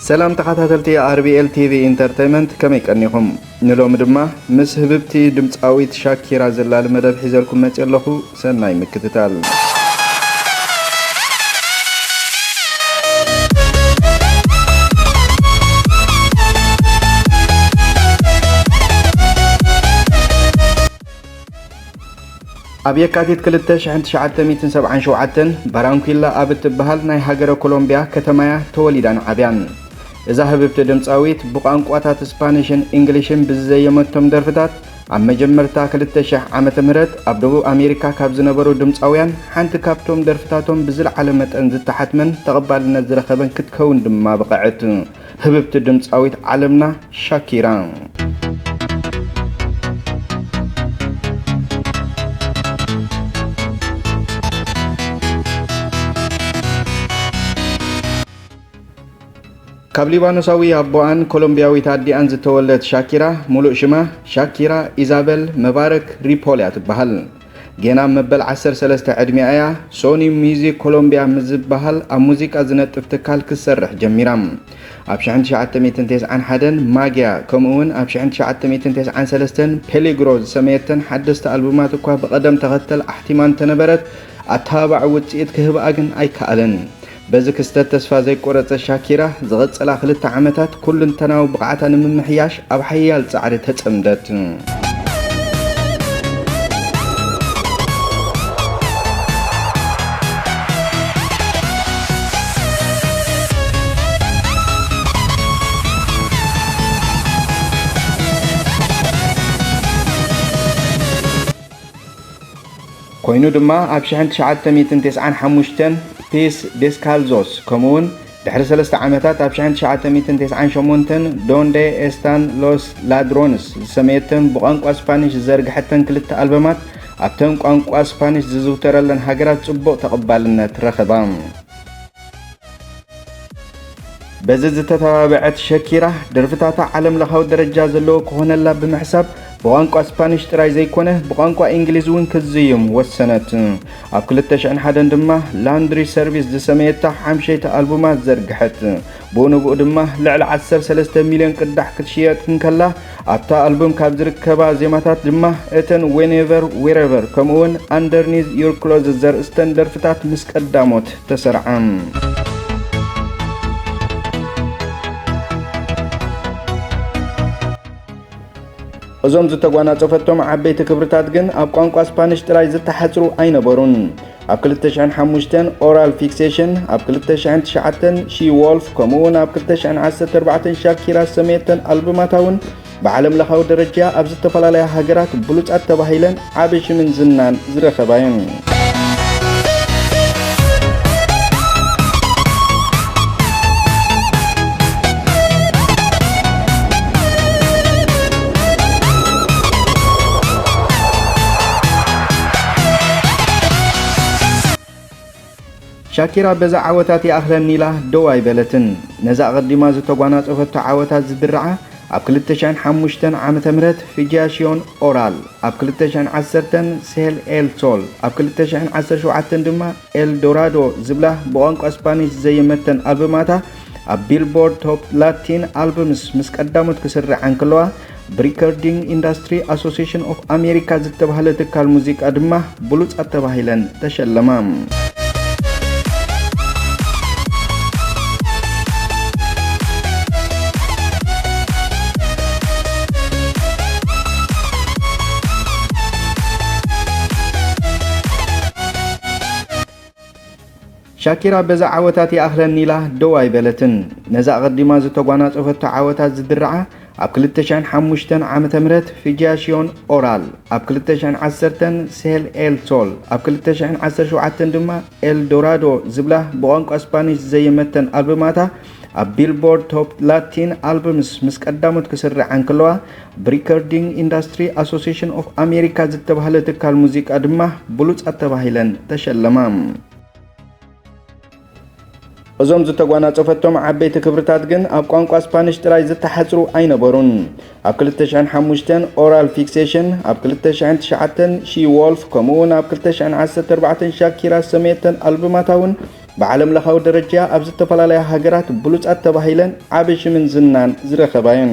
ሰላም ተኸታተልቲ ኣር ቢ ኤል ቲ ቪ ኢንተርተይመንት፣ ከመይ ቀኒኹም? ንሎሚ ድማ ምስ ህብብቲ ድምጻዊት ሻኪራ ዘላሊ መደብ ሒዘልኩም መጽእ ኣለኹ። ሰናይ ምክትታል። ኣብ የካቲት ክልተ ሽሕን ትሽዓተ ሚእትን ሰብዓን ሸውዓተን ባራንኩላ ኣብ እትበሃል ናይ ሃገረ ኮሎምቢያ ከተማያ ተወሊዳን ዓብያን። እዛ ህብብቲ ድምጻዊት ብቋንቋታት ስፓኒሽን እንግሊሽን ብዝዘየመቶም ደርፍታት ኣብ መጀመርታ ክልተ ሽሕ ዓመተ ምህረት ኣብ ደቡብ ኣሜሪካ ካብ ዝነበሩ ድምጻውያን ሓንቲ ካብቶም ደርፍታቶም ብዝለዓለ መጠን ዝተሓትመን ተቐባልነት ዝረኸበን ክትከውን ድማ በቐዐት። ህብብቲ ድምጻዊት ዓለምና ሻኪራ። ካብ ሊባኖሳዊ ኣቦኣን ኮሎምቢያዊት ኣዲኣን ዝተወልደት ሻኪራ፣ ሙሉእ ሽማ ሻኪራ ኢዛበል መባረክ ሪፖል እያ ትበሃል። ጌና መበል ዓሰርተ ሰለስተ ዕድሚኣ እያ ሶኒ ሚውዚክ ኮሎምቢያ ምስ ዝበሃል ኣብ ሙዚቃ ዝነጥፍ ትካል ክትሰርሕ ጀሚራ። ኣብ ሽሕን ትሽዓተ ሚእትን ተስዓን ሓደን ማግያ፣ ከምኡ እውን ኣብ ሽሕን ትሽዓተ ሚእትን ተስዓን ሰለስተን ፔሊግሮ ዝሰመየተን ሓደስቲ ኣልቡማት እኳ ብቐደም ተኸተል ኣሕቲማ እንተነበረት፣ ኣተባባዒ ውጽኢት ክህብኣ ግን ኣይከኣለን። በዚ ክስተት ተስፋ ዘይቆረጸት ሻኪራ፣ ዝቐጸላ ክልተ ዓመታት ኩልንተናዊ ብቕዓታ ንምምሕያሽ ኣብ ሓያል ጻዕሪ ተጸምደት። ኮይኑ ድማ ኣብ ሽሕን ትሽዓተ ሚእትን ተስዓን ሓሙሽተን ፒስ ዴስካልዞስ፣ ከምኡውን ድሕሪ ሰለስተ ዓመታት ኣብ ሽሕን ትሽዓተ ሚእትን ተስዓን ሸሞንተን ዶንዴ ኤስታን ሎስ ላድሮንስ ዝሰመየተን ብቋንቋ ስፓኒሽ ዝዘርግሐተን ክልተ ኣልበማት ኣብተን ቋንቋ ስፓኒሽ ዝዝውተረለን ሃገራት ጽቡቕ ተቐባልነት ረኸባ። በዚ ዝተተባብዐት ሸኪራ፣ ደርፍታታ ዓለም ለኻዊ ደረጃ ዘለዎ ክኾነላ ብምሕሳብ፣ ብቋንቋ ስፓኒሽ ጥራይ ዘይኮነ፣ ብቋንቋ እንግሊዝ እውን ክትዝይም ወሰነት። ኣብ ክልተ ሽሕን ሓደን ድማ ላንድሪ ሰርቪስ ዝሰመየታ ሓምሸይቲ ኣልቡማ ዘርግሐት። ብኡ ንብኡ ድማ ልዕሊ ዓሰርተ ሰለስተ ሚልዮን ቅዳሕ ክትሽየጥ እንከላ፣ ኣብታ ኣልቡም ካብ ዝርከባ ዜማታት ድማ እተን ዌኔቨር ዌሬቨር ከምኡውን ኣንደርኒዝ ዩር ክሎዝ ዘርእስተን ደርፍታት ምስ ቀዳሞት ተሰርዓ። እዞም ዝተጓናጸፈቶም ዓበይቲ ክብርታት ግን ኣብ ቋንቋ ስፓኒሽ ጥራይ ዝተሓጽሩ ኣይነበሩን። ኣብ ክልተ ሽሕን ሓሙሽተን ኦራል ፊክሴሽን፣ ኣብ ክልተ ሽሕን ትሽዓተን ሺ ዎልፍ፣ ከምኡውን ኣብ ክልተ ሽሕን ዓሰርተ ኣርባዕተን ሻኪራ ዝሰመየተን ኣልቡማታ እውን ብዓለም ለኻዊ ደረጃ ኣብ ዝተፈላለያ ሃገራት ብሉጻት ተባሂለን ዓቢ ሽምን ዝናን ዝረኸባ እየን። ሻኪራ በዚ ዓወታት ይኣኽለኒ ኢላ ደው ኣይበለትን። ነዛ ኣቐዲማ ዝተጓናጸፈቶ ዓወታት ዝድርዓ ኣብ ክልተ ሽሕን ሓሙሽተን ዓመተ ምህረት ፊጃሽዮን ኦራል፣ ኣብ ክልተ ሽሕን ዓሰርተን ሴል ኤል ሶል፣ ኣብ ክልተ ሽሕን ዓሰርተ ሸውዓተን ድማ ኤል ዶራዶ ዝብላ ብቋንቋ ስፓኒሽ ዝዘየመተን ኣልበማታ ኣብ ቢልቦርድ ቶፕ ላቲን ኣልበምስ ምስ ቀዳሞት ክስርዓ እንከለዋ፣ ብሪከርዲንግ ኢንዳስትሪ ኣሶሲሽን ኦፍ ኣሜሪካ ዝተባህለ ትካል ሙዚቃ ድማ ብሉጻት ተባሂለን ተሸለማ። ሻኪራ በዚ ዓወታት ይኣኽለኒ ኢላ ደው ኣይበለትን። ነዛ ኣቐዲማ ዝተጓናጸፈቶ ዓወታት ዝድርዓ ኣብ ክልተ ሽሕን ሓሙሽተን ዓመተ ምህረት ፊጃሽዮን ኦራል፣ ኣብ ክልተ ሽሕን ዓሰርተን ሴል ኤል ሶል፣ ኣብ ክልተ ሽሕን ዓሰርተ ሸውዓተን ድማ ኤል ዶራዶ ዝብላ ብቋንቋ ስፓኒሽ ዝዘየመተን ኣልበማታ ኣብ ቢልቦርድ ቶፕ ላቲን ኣልበምስ ምስ ቀዳሞት ክስርዓ እንከለዋ፣ ብሪከርዲንግ ኢንዳስትሪ ኣሶሲሽን ኦፍ ኣሜሪካ ዝተባህለ ትካል ሙዚቃ ድማ ብሉጻት ተባሂለን ተሸለማ። እዞም ዝተጓናጸፈቶም ዓበይቲ ክብርታት ግን ኣብ ቋንቋ ስፓኒሽ ጥራይ ዝተሓጽሩ ኣይነበሩን። ኣብ ክልተ ሽሕን ሓሙሽተን ኦራል ፊክሴሽን፣ ኣብ ክልተ ሽሕን ትሽዓተን ሺ ዎልፍ፣ ከምኡውን ኣብ ክልተ ሽሕን ዓሰርተ ኣርባዕተን ሻኪራ ዝሰመየተን ኣልበማታ እውን ብዓለም ለኻዊ ደረጃ ኣብ ዝተፈላለያ ሃገራት ብሉጻት ተባሂለን ዓቢ ሽምን ዝናን ዝረኸባ እየን።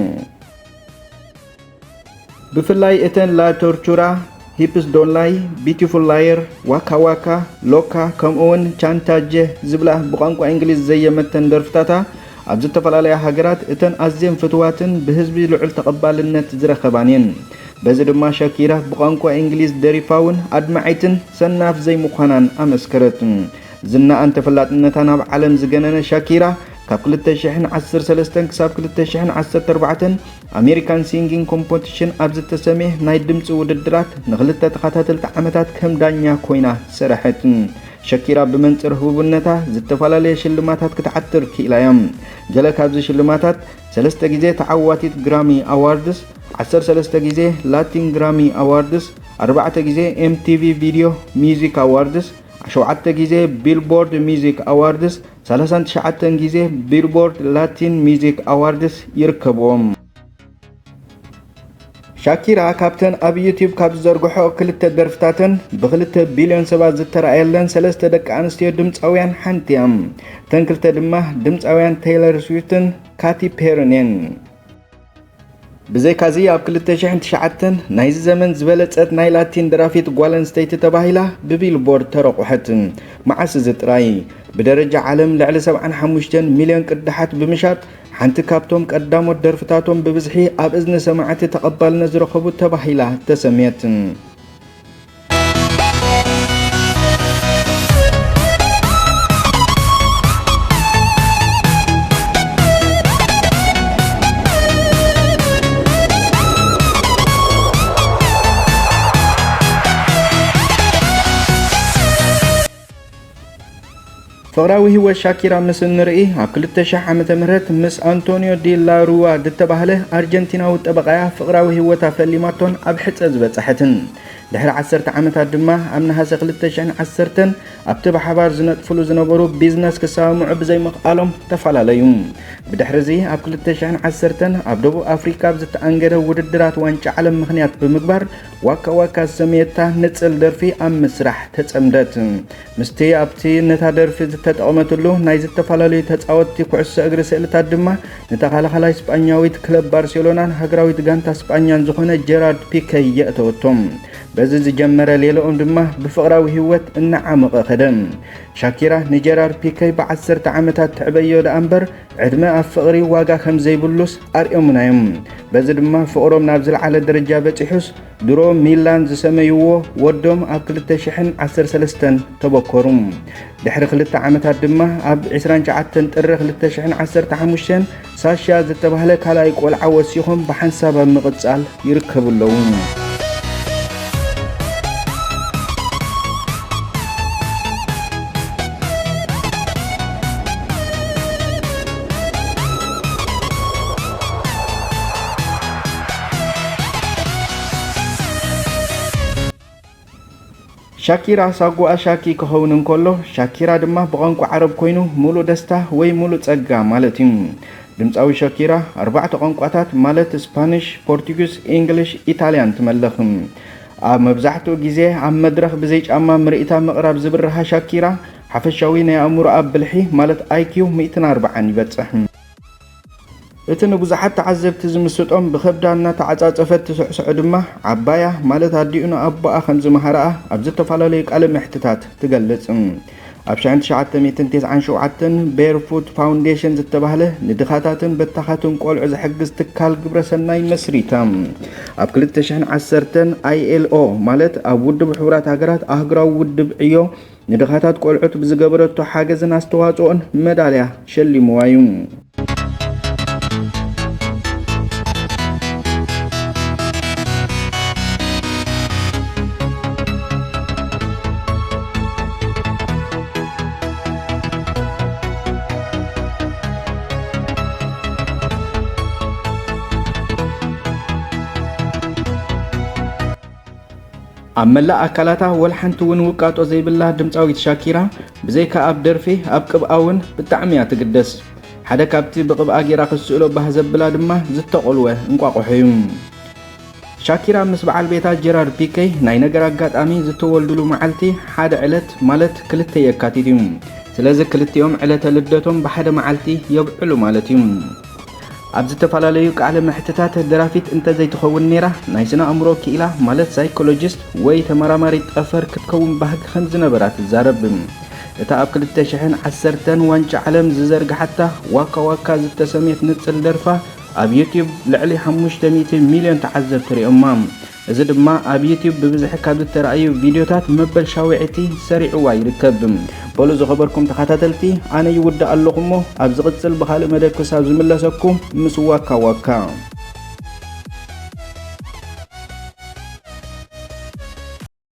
ብፍላይ እተን ላ ቶርቹራ፣ ሂፕስ ዶን ላይ፣ ቢዩቲፉል ላየር፣ ዋካ ዋካ፣ ሎካ፣ ከምኡውን ቻንታጀ ዝብላ ብቋንቋ እንግሊዝ ዘየመተን ደርፍታታ ኣብ ዝተፈላለያ ሃገራት እተን ኣዝየን ፍትዋትን ብህዝቢ ልዑል ተቐባልነት ዝረኸባን እየን። በዚ ድማ ሻኪራ ብቋንቋ እንግሊዝ ደሪፋ እውን ኣድማዒትን ሰናፍ ዘይምዃናን ኣመስከረት። ዝናኣን ተፈላጥነታን ኣብ ዓለም ዝገነነ ሻኪራ፣ ካብ ክልተ ሽሕን ዓሰርተ ሰለስተን ክሳብ ክልተ ሽሕን ዓሰርተ ኣርባዕተን ኣሜሪካን ሲንጊንግ ኮምፖቲሽን ኣብ ዝተሰምየ ናይ ድምፂ ውድድራት ንኽልተ ተኸታተልቲ ዓመታት ከም ዳኛ ኮይና ሰረሐት። ሸኪራ ብመንፅር ህቡብነታ ዝተፈላለየ ሽልማታት ክትዓትር ክኢላ እያ። ገለ ካብዚ ሽልማታት ሰለስተ ግዜ ተዓዋቲት ግራሚ ኣዋርድስ፣ ዓሰርተ ሰለስተ ግዜ ላቲን ግራሚ ኣዋርድስ፣ ኣርባዕተ ግዜ ኤምቲቪ ቪድዮ ሚውዚክ ኣዋርድስ፣ ሸውዓተ ግዜ ቢልቦርድ ሚውዚክ ኣዋርድስ፣ ሰላሳን ትሽዓተን ግዜ ቢልቦርድ ላቲን ሚውዚክ ኣዋርድስ ይርከብዎም። ሻኪራ ካብተን ኣብ ዩቲዩብ ካብ ዝዘርግሖ ክልተ ደርፍታተን ብክልተ ቢልዮን ሰባት ዝተረኣየለን ሰለስተ ደቂ ኣንስትዮ ድምፃውያን ሓንቲ እያ። እተን ክልተ ድማ ድምፃውያን ቴይለር ስዊፍትን ካቲ ፔርን እየን። ብዘይካዚ ኣብ ክልተ ሽሕን ትሽዓተን ናይዚ ዘመን ዝበለጸት ናይ ላቲን ደራፊት ጓል ኣንስተይቲ ተባሂላ ብቢልቦርድ ተረቑሐት። መዓስ እዚ ጥራይ? ብደረጃ ዓለም ልዕሊ ሰብዓን ሓሙሽተን ሚልዮን ቅዳሓት ብምሻጥ ሓንቲ ካብቶም ቀዳሞት ደርፍታቶም ብብዝሒ ኣብ እዝኒ ሰማዕቲ ተቐባልነት ዝረኸቡ ተባሂላ ተሰምየት። ፍቕራዊ ህይወት ሻኪራ ምስ እንርኢ፣ ኣብ ክልተ ሽሕ ዓመተ ምህረት ምስ ኣንቶኒዮ ዲ ላ ሩዋ ዝተባህለ ኣርጀንቲናዊ ጠበቓያ ፍቕራዊ ህይወታ ፈሊማቶን ኣብ ሕጸ ዝበጸሐትን። ድሕሪ ዓሰርተ ዓመታት ድማ ኣብ ነሃሰ ክልተ ሽሕን ዓሰርተን ኣብቲ ብሓባር ዝነጥፍሉ ዝነበሩ ቢዝነስ ክሰማምዑ ብዘይምኽኣሎም ተፈላለዩ። ብድሕሪ እዚ ኣብ ክልተ ሽሕን ዓሰርተን ኣብ ደቡብ ኣፍሪካ ኣብ ዝተኣንገደ ውድድራት ዋንጫ ዓለም ምኽንያት ብምግባር ዋካ ዋካ ዝሰመየታ ንጽል ደርፊ ኣብ ምስራሕ ተጸምደት። ምስቲ ኣብቲ ነታ ደርፊ ዝተጠቐመትሉ ናይ ዝተፈላለዩ ተጻወትቲ ኩዕሶ እግሪ ስእልታት ድማ ንተኸላኻላይ ስጳኛዊት ክለብ ባርሴሎናን ሃገራዊት ጋንታ ስጳኛን ዝኾነ ጀራርድ ፒከይ የእተወቶም። በዚ ዝጀመረ ሌላኦም ድማ ብፍቕራዊ ህይወት እናዓመቐ ኸደ። ሻኪራ ንጀራርድ ፒከይ ብዓሰርተ ዓመታት ትዕበዮ ደኣ እምበር ዕድመ ኣብ ፍቕሪ ዋጋ ከም ዘይብሉስ ኣርእዮምና እዮም። በዚ ድማ ፍቕሮም ናብ ዝለዓለ ደረጃ በጺሑስ ድሮ ሚላን ዝሰመይዎ ወዶም ኣብ ክልተ ሽሕን ዓሰርተ ሰለስተን ተበከሩ። ድሕሪ ክልተ ዓመታት ድማ ኣብ ዕስራን ትሽዓተን ጥሪ ክልተ ሽሕን ዓሰርተ ሓሙሽተን ሳሻ ዝተባህለ ካልኣይ ቆልዓ ወሲኾም ብሓንሳብ ኣብ ምቕጻል ይርከቡ ኣለዉ። ሻኪራ ሳጓ ሻኪ ክኸውን እንከሎ፣ ሻኪራ ድማ ብቋንቋ ዓረብ ኮይኑ፣ ሙሉእ ደስታ ወይ ሙሉእ ጸጋ ማለት እዩ። ድምጻዊ ሻኪራ ኣርባዕተ ቋንቋታት ማለት ስፓኒሽ፣ ፖርቱጊዝ፣ ኢንግሊሽ፣ ኢታልያን ትመልኽ። ኣብ መብዛሕትኡ ግዜ ኣብ መድረኽ ብዘይ ጫማ ምርኢታ ምቕራብ ዝብርሃ ሻኪራ፣ ሓፈሻዊ ናይ ኣእምሮኣ ብልሒ ማለት ኣይኪው ሚእትን ኣርባዓን ይበጽሕ። እቲ ንብዙሓት ተዓዘብቲ ዝምስጦም ብኸብዳ እናተዓጻጸፈት ትስዕስዖ ድማ፣ ዓባያ ማለት ኣዲኡ ንኣቦኣ ከም ዝመሃረኣ ኣብ ዝተፈላለዩ ቃለ መሕትታት ትገልጽ። ኣብ ሽሕን ትሽዓተ ሚእትን ተስዓን ሸውዓተን ቤርፉት ፋውንዴሽን ዝተባህለ ንድኻታትን በታኻትን ቆልዑ ዝሕግዝ ትካል ግብረ ሰናይ መስሪታ። ኣብ ክልተ ሽሕን ዓሰርተን ኣይ ኤል ኦ ማለት ኣብ ውድብ ሕቡራት ሃገራት ኣህጉራዊ ውድብ ዕዮ ንድኻታት ቆልዑት ብዝገበረቶ ሓገዝን ኣስተዋጽኦን መዳልያ ሸሊምዋ እዩ። ኣብ መላእ ኣካላታ ወላ ሓንቲ እውን ውቃጦ ዘይብላ ድምጻዊት ሻኪራ፣ ብዘይካ ኣብ ደርፊ፣ ኣብ ቅብኣ እውን ብጣዕሚ እያ ትግደስ። ሓደ ካብቲ ብቕብኣ ጌራ ክትስእሎ ባህ ዘብላ ድማ ዝተቖልወ እንቋቑሖ እዩ። ሻኪራ ምስ በዓል ቤታ ጀራርድ ፒኬ ናይ ነገር ኣጋጣሚ ዝተወልዱሉ መዓልቲ ሓደ ዕለት ማለት ክልተ የካቲት እዩ። ስለዚ ክልቲኦም ዕለተ ልደቶም ብሓደ መዓልቲ የብዕሉ ማለት እዩ። ኣብ ዝተፈላለዩ ቃለ መሕትታት ደራፊት እንተዘይትኸውን ነይራ ናይ ስነ ኣእምሮ ክኢላ ማለት ሳይኮሎጂስት ወይ ተመራማሪት ጠፈር ክትከውን ባህጊ ከም ዝነበራ ትዛረብ። እታ ኣብ ክልተ ሽሕን ዓሰርተን ዋንጫ ዓለም ዝዘርግሓታ ዋካ ዋካ ዝተሰምየት ንጽል ደርፋ ኣብ ዩትዩብ ልዕሊ ሓሙሽተ ሚእቲ ሚልዮን ተዓዘብቲ ርእዮማ። እዚ ድማ ኣብ ዩትዩብ ብብዝሒ ካብ ዝተረኣዩ ቪድዮታት መበል ሻውዒቲ ሰሪዕዋ ይርከብ። በሉ ዝኸበርኩም ተኸታተልቲ፣ ኣነ ይውዳእ ኣለኹ እሞ ኣብ ዝቕጽል ብኻልእ መደብ ክሳብ ዝምለሰኩም ምስ ዋካ ዋካ።